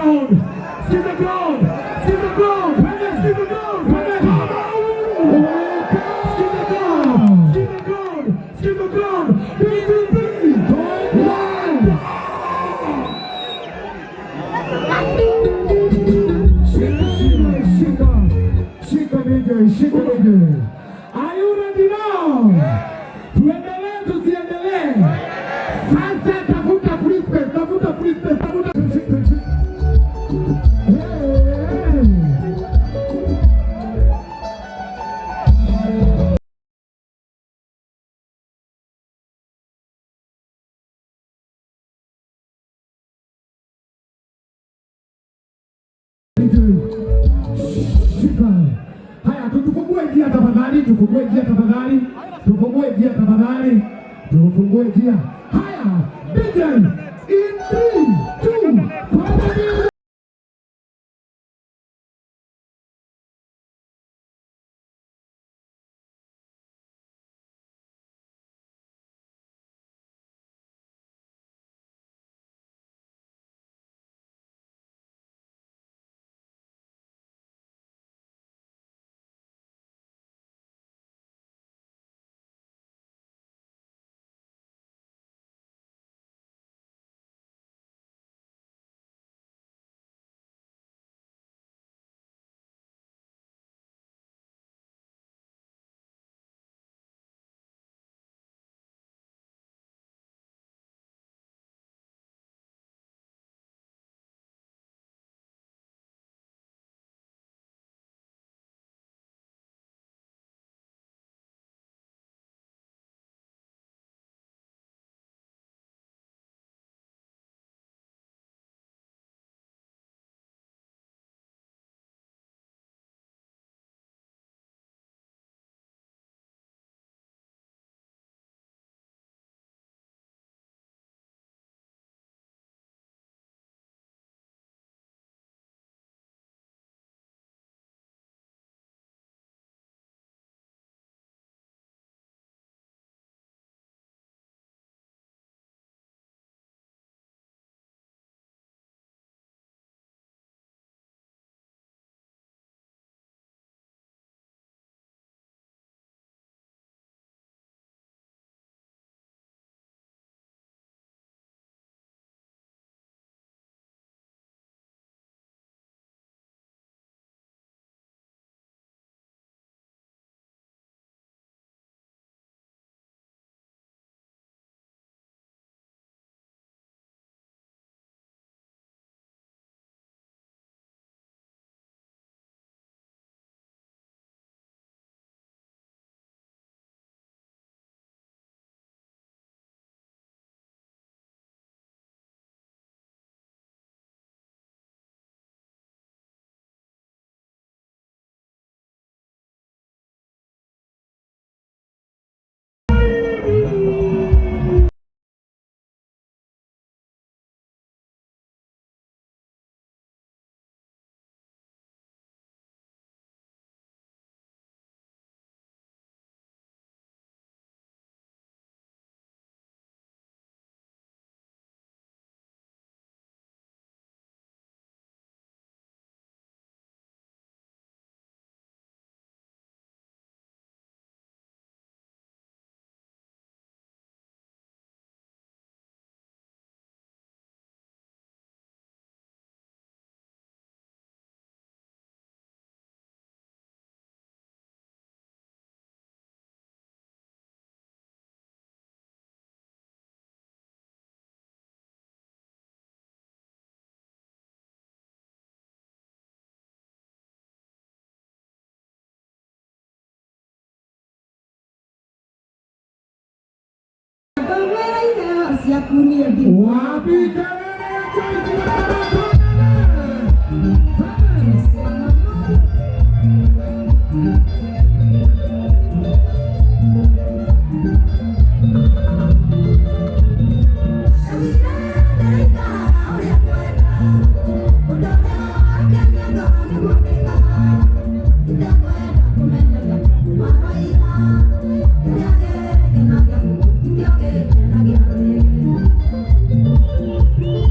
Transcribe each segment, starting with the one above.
Ground. Sikiza ground. Sikiza ground. Sikiza ground. Sikiza ground. Sikiza ground. Sikiza ground. DCP. One. Shika, shika, shika DJ, shika DJ. Are you ready now? Tuendelee tusiendelee? Sasa tafuta free space, tafuta free space, tafuta. Hey. DJ. Shika. Haya, tufungue njia tafadhali, tufungue njia tafadhali, tufungue njia tafadhali, tufungue njia. Haya, DJ, in 3, 2, 1. Wapi kelele ya Joyce Baraka? Thank you.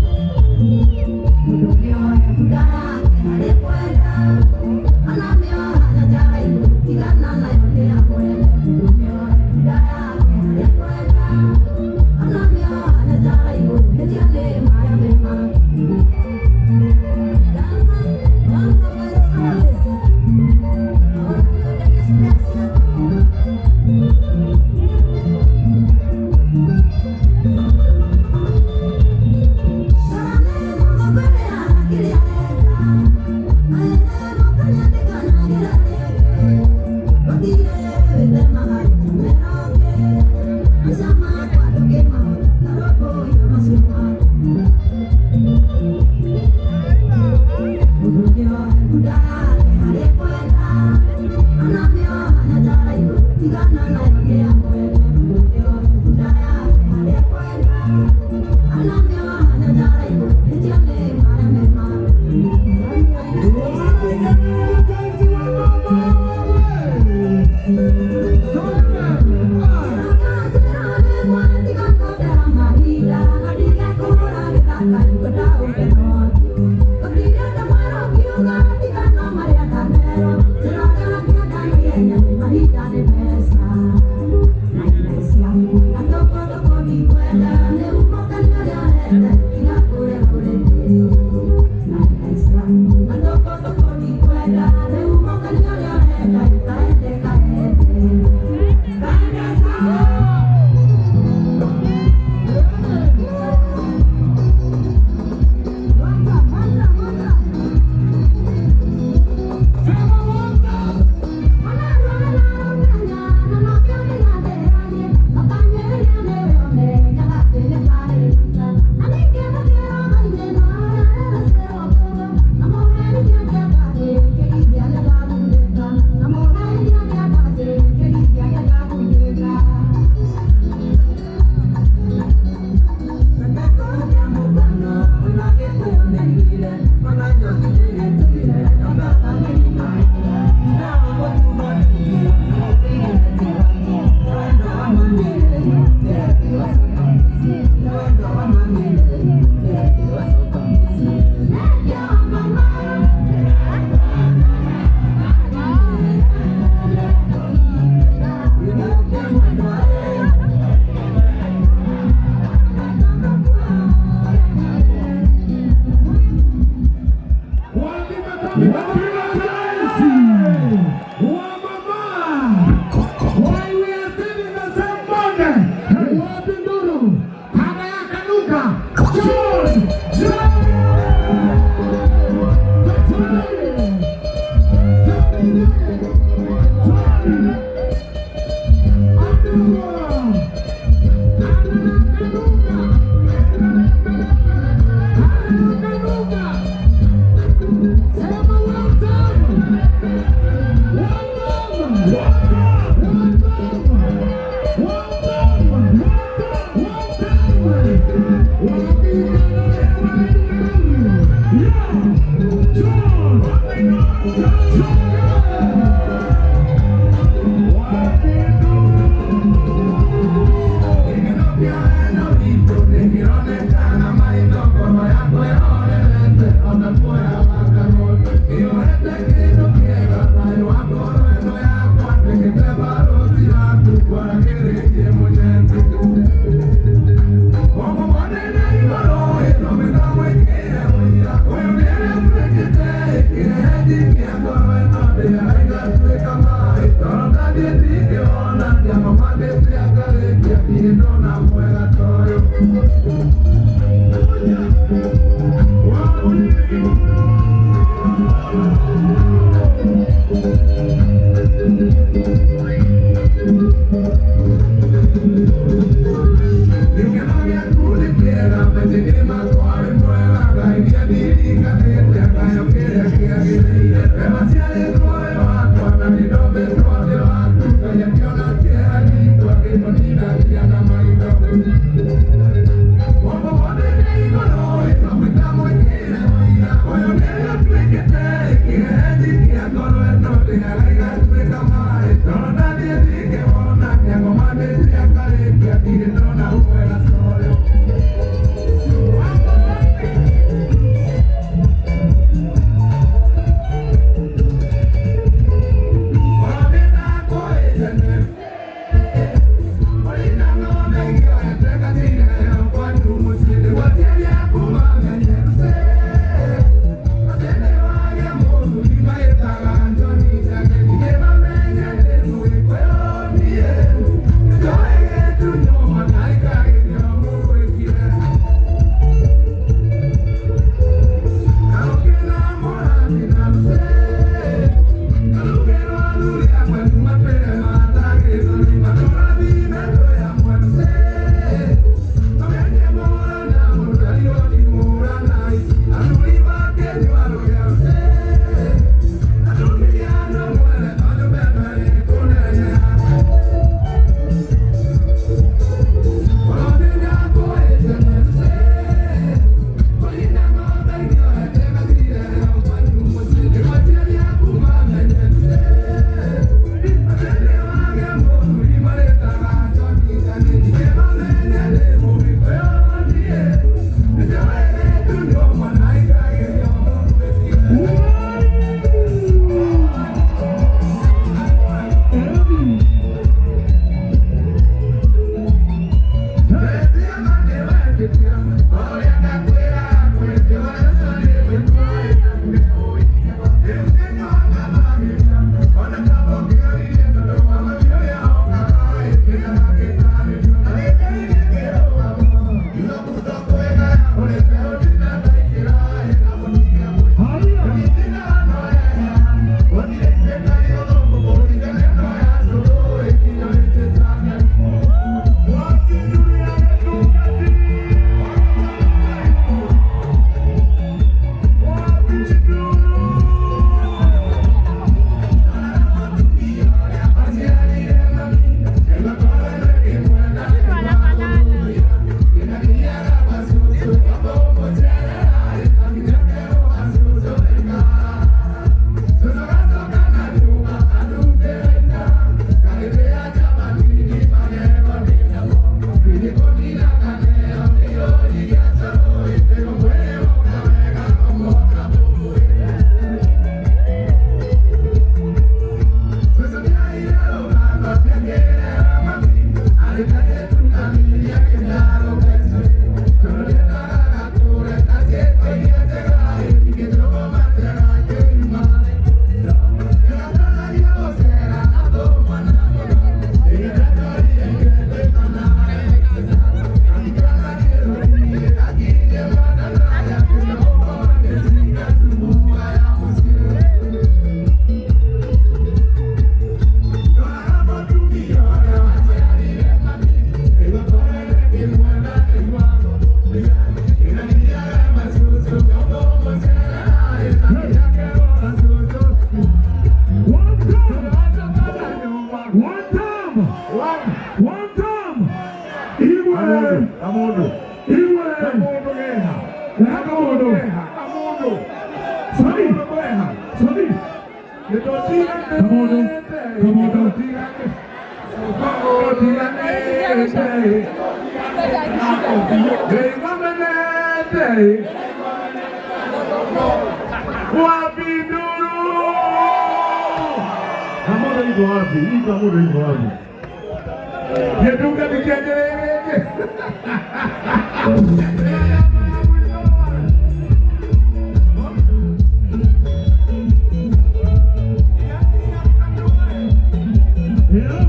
Why we are still in the same bond? Wapi nduru? Kama ya Kanuka. John! John! Sema well done! Well done! Well done! Well done! Well done! Yeah! John! John! Kamodo, Kamodo. Wapi nduru? Kamodo iko wapi? Hii Kamodo iko wapi? Yeduka nikiendelea. Yeah.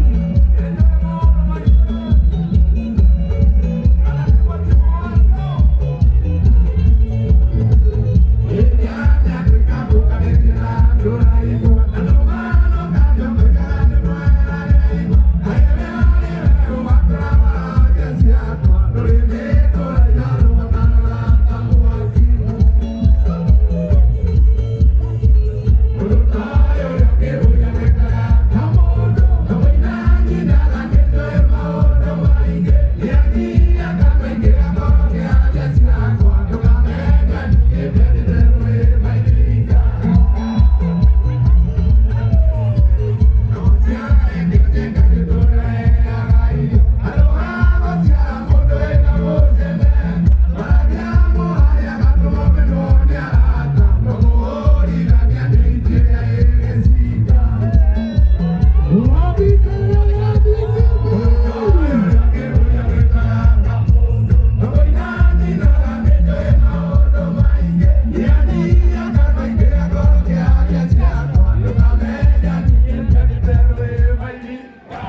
Wapi kelele ya DCP?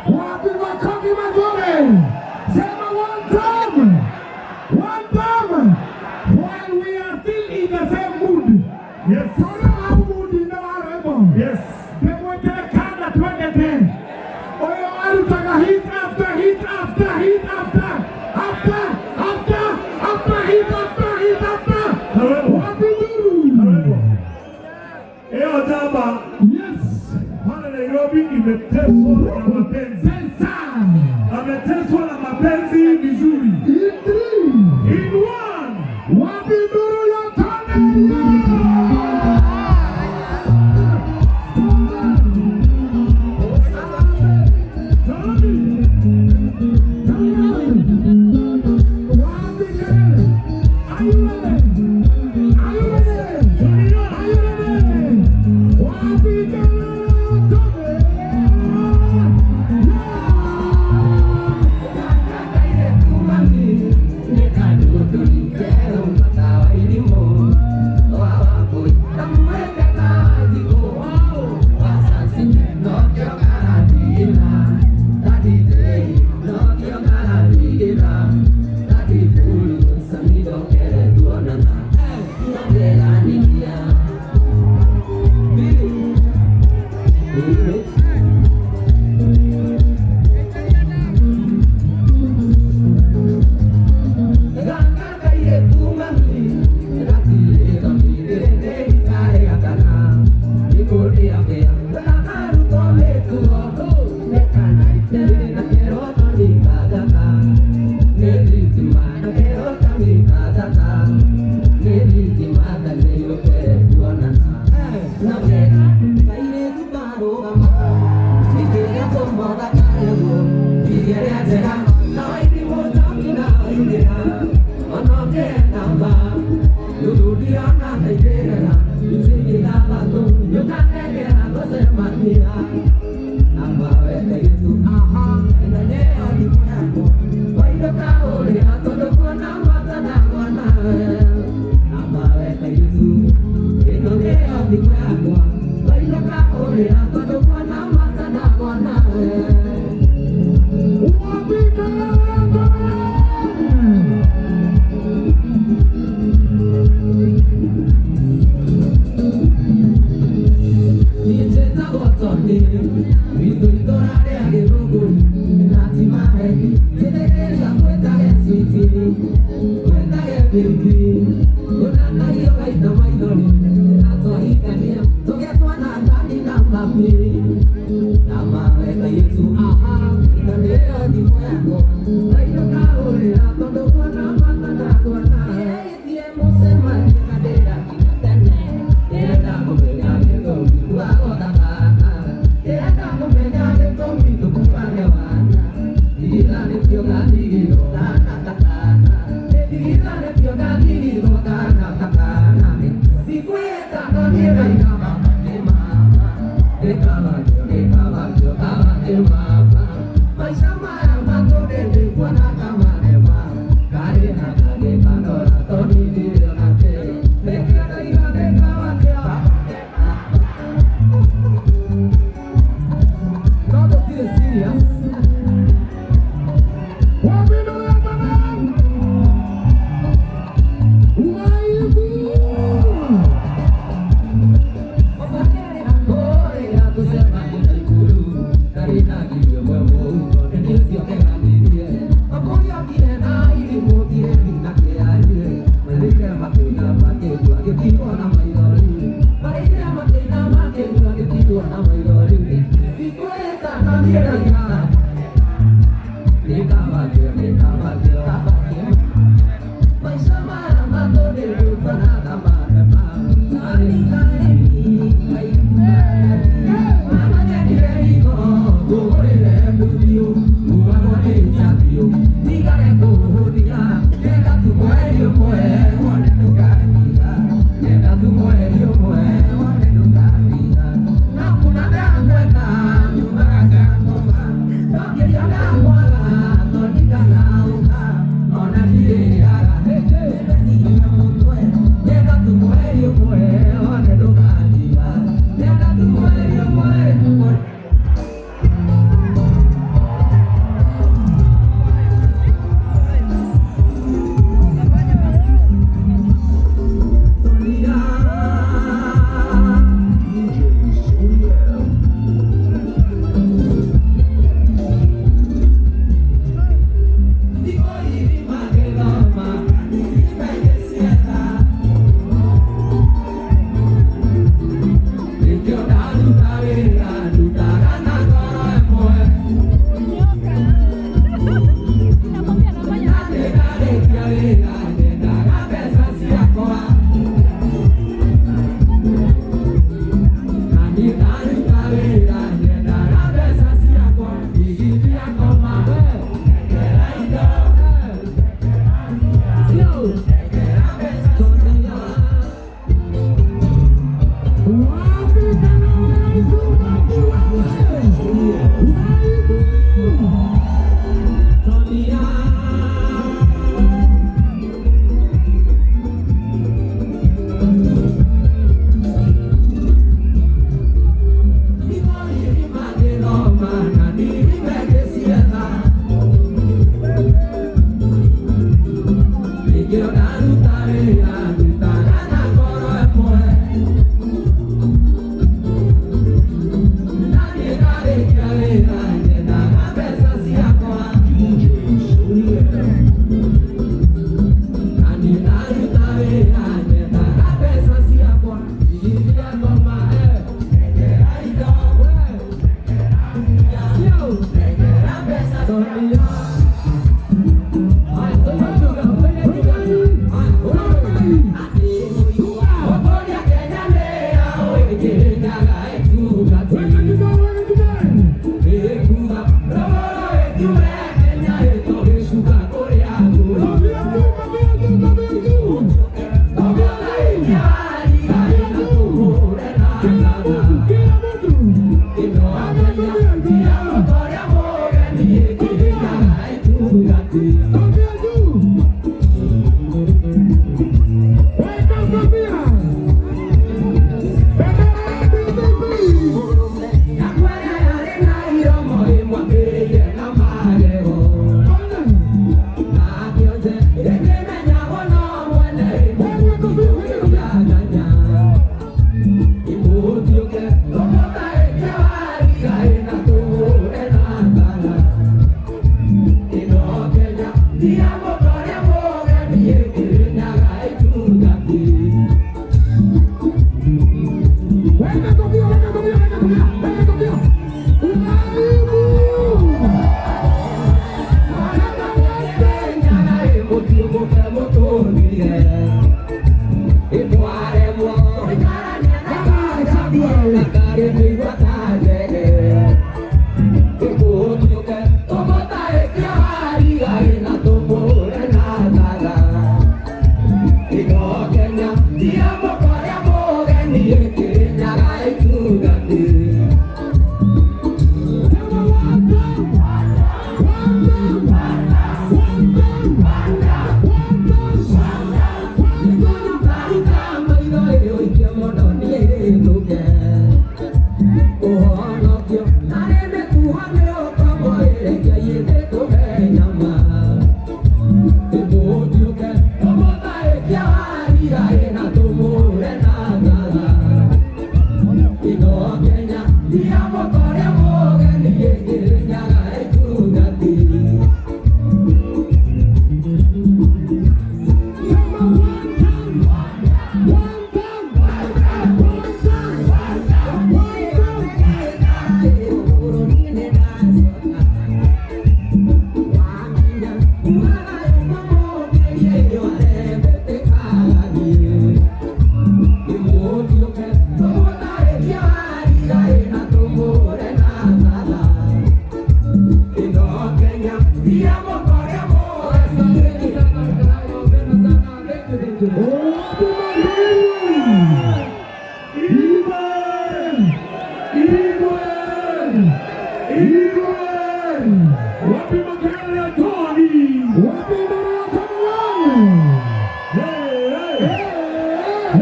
Wapi makofi mazuri? Sema one time. One time. While we are still in the same mood. Yes. Tuna hau mood inawaremo. Yes. Ndĩmwĩkĩre kanda twendete. Ũyũ arutaga hit after hit after hit after after after after hit after hit after. Karibu. Wapi nduru? Karibu. Hiyo jamba Yes. pale Nairobi imeteswa na mapenzi. Sensa. Ameteswa na mapenzi vizuri. In three. In one. Wapi nduru ya Tone? Tony. Wapi kelele? Are you ready? Are you ready? Are you ready? Wapi kelele ya Tone? Wapi kelele ya Tone? Thank you.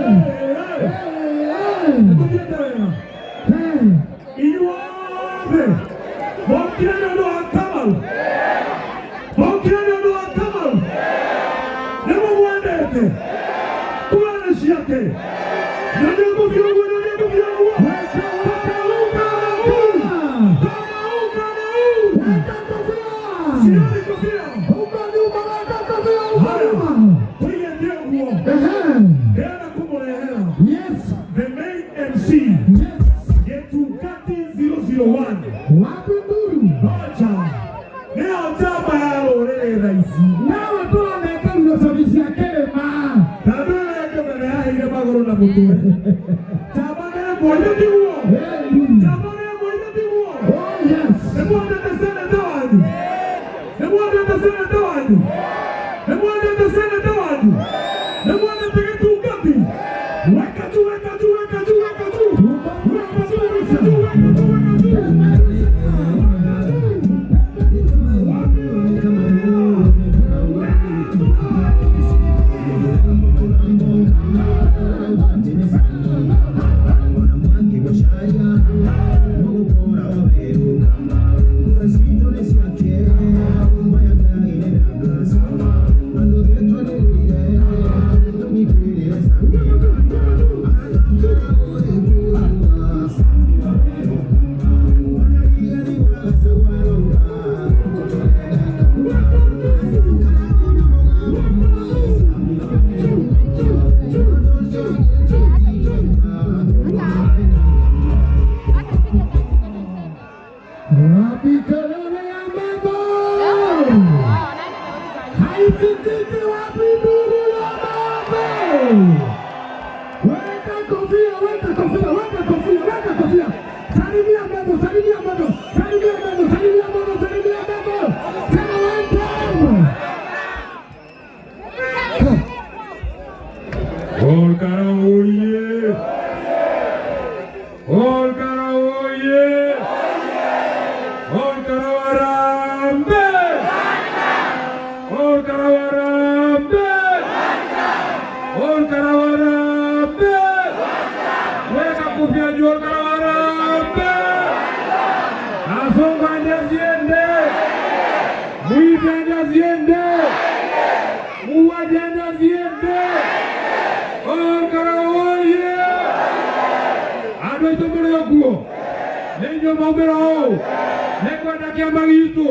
Hey. Nĩtũthiĩte wega. Hey. Inyuothe mokire nĩ ũndũ wa Kamau, mokire nĩ ũndũ wa Kamau, nĩ mũmwendete, kura nĩ ciake, na nĩ ngũthiĩ ũguo, na nĩ ngũthiĩ ũguo. Kamau, Kamau, Kamau, Kamau. Weka kofia. Sioni kofia. Huko nyuma, weka kofia huko Haya, nyuma. tũigĩte ũguo. Ehe. Ndĩrenda kũmũrehera the main MC, Gĩtungati 001. Wapi nduru? Roja nĩyo njamba ya rũrĩrĩ thaa ici. Nawe tũranengerire cobi cia kĩrĩma. Tondũ ĩyo ĩngĩ yaheire magũrũ na mũtwe. Njamba nĩ ĩmwe, ithe tiguo? Hey. Njamba nĩ ĩmwe, ithe tiguo? Oh yes. Nĩ mwendete seneta wanyu? Nĩ mwendete seneta wanyu? Nĩ mwendete seneta wanyu? Nĩ mwendete Gĩtungati? Weka juu, weka juu, weka juu, weka juu. Weka juu, weka juu, weka juu, weka juu. Wapi kelele ya mambo? Haisikiki, wapi nduru ya mambo? Weka kofia, weka kofia, weka kofia, weka kofia. Salimia mambo, salimia mambo, salimia mambo, salimia mambo, salimia mambo. Sema one time. Olkarao oye! Olkarao oye! Olkarao harambee! Olkarao harambee! Olkarao harambee! Weka kofia juu, Olkarao harambee! Kasongo aende asiende? Mwizi aende asiende? Muuaji aende asiende? Olkarao oye! Andũ aitũ mũrĩ o kuo, nĩ inyuĩ maumĩra ũũ nĩ kwenda kĩama gitũ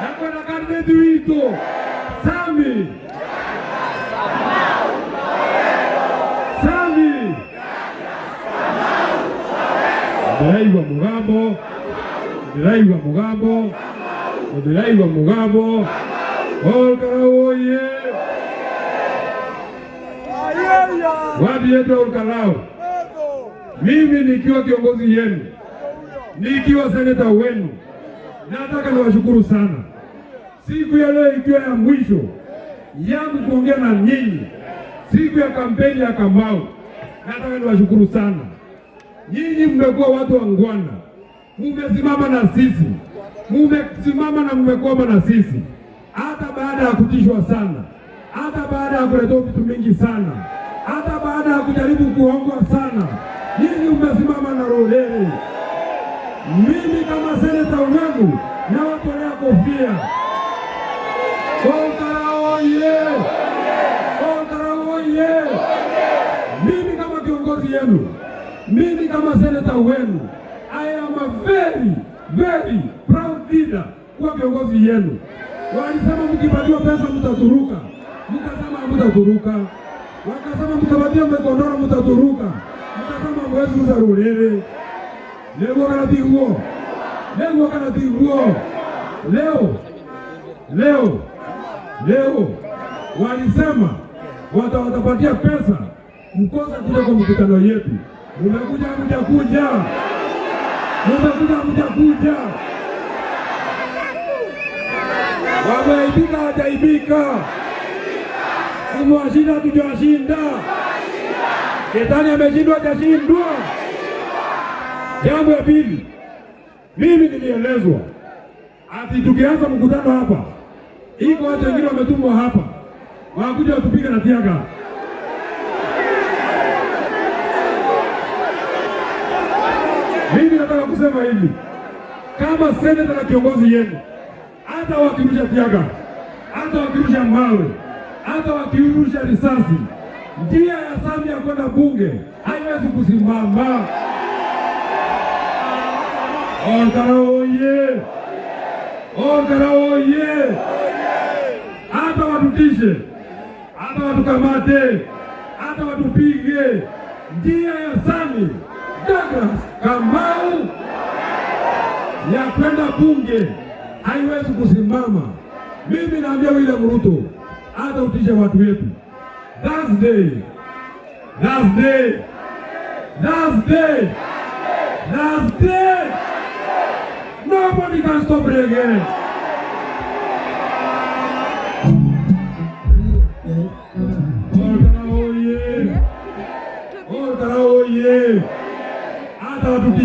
na kwenda candidate witũ Sami Sami. Ndĩraigua mũgambo, ndĩraigua mũgambo, ndĩraigua mũgambo. Olkarao oye! Wadi yetu ya Olkarao, mimi nikiwa kiongozi yenu, nikiwa seneta wenu, nataka niwashukuru sana. Siku ya leo ikiwa ya mwisho yangu kuongea na nyinyi, siku ya kampeni ya Kamau, nataka niwashukuru sana. Nyinyi mmekuwa watu waungwana, mumesimama na sisi, mumesimama na mmekwama na sisi, hata baada ya kutishwa sana, hata baada ya kuletewa vitu mingi sana, hata baada ya kujaribu kuongwa sana, nyinyi mmesimama na rũrĩrĩ. Mimi kama seneta wenu nawatolea kofia. Olkarao oye! Olkarao oye! Mimi kama kiongozi yenu, mimi kama seneta wenu, I am a very very proud leader kuwa kiongozi yenu. Walisema mkipatiwa pesa mtaturuka, mkasema hamtaturuka. Wakasema mkipatiwa mekondoro mtaturuka, mkasema mwezi kuuza rũrĩrĩ. Nĩguo kana tiguo? Nĩguo kana tiguo? Leo leo leo walisema watawapatia pesa mkose kuja kwa mkutano yetu. Mumekuja hamjakuja? Mumekuja hamjakuja? Wameaibika hawajaibika? Tumewashinda hatujawashinda? Shetani ameshindwa hajashindwa? Jambo ya pili, mimi nilielezwa ati tukianza mkutano hapa, iko watu wengine wametumwa hapa wakuja watupiga na teargas. kusema hivi, kama seneta na kiongozi yenu, hata wakirusha teargas, hata wakirusha mawe, hata wakirusha risasi, njia ya Sami ya kwenda bunge haiwezi kusimama. Olkalau oye! Olkalau oye! Hata watutishe, hata watukamate, hata watupige, njia ya Sami Douglas Kamau ya kwenda bunge haiwezi kusimama. Mimi naambia William Ruto, hata utishe watu wetu. Thursday, Thursday, Thursday, Thursday, nobody can stop reggae. Olkalau oye! Olkalau oye! Hata watutishe.